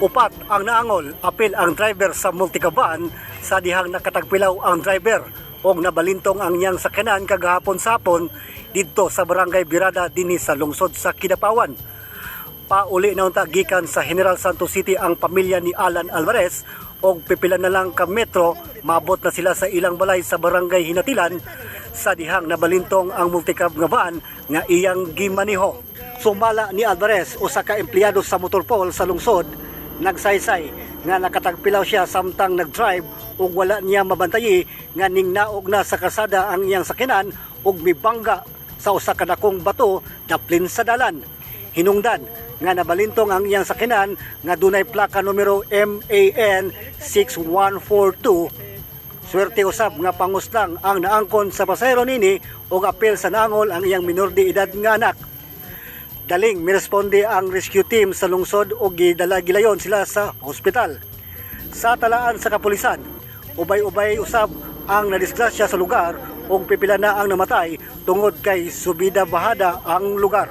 Upat ang naangol, apil ang driver sa multicab van sa dihang nakatagpilaw ang driver og nabalintong ang niyang sakyanan kagahapon sa hapon didto sa Barangay Birada dinhi sa lungsod sa Kidapawan. Pauli na unta gikan sa General Santos City ang pamilya ni Alan Alvarez og pipila na lang ka metro maabot na sila sa ilang balay sa Barangay Hinatilan sa dihang nabalintong ang multicab nga van nga iyang gimaniho. Sumala ni Alvarez, usa ka empleyado sa Motorpol sa lungsod, nagsaysay nga nakatagpilaw siya samtang nagdrive ug wala niya mabantayi nga ningnaog na sa kalsada ang iyang sakyanan ug mibangga sa usa ka dakong bato daplin sa dalan. Hinungdan nga nabalintong ang iyang sakyanan nga dunay plaka numero MAN 6142. Swerte usab nga pangos lang ang naangkon sa pasahero nini ug apil sa naangol ang iyang minor de edad nga anak. Daling miresponde ang rescue team sa lungsod ug gidala gilayon sila sa ospital. Sa talaan sa kapulisan, ubay-ubay usab ang nadisgrasya sa lugar ug pipila na ang namatay tungod kay subida bahada ang lugar.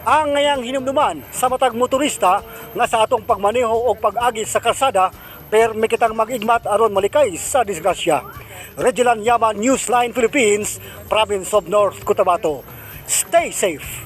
Ang ngayang hinumduman sa matag motorista nga sa atong pagmaneho o pag-agi sa kalsada, permi kitang mag-igmat aron malikay sa disgrasya. Regilan Yaman, Newsline Philippines, Province of North Cotabato. Stay safe.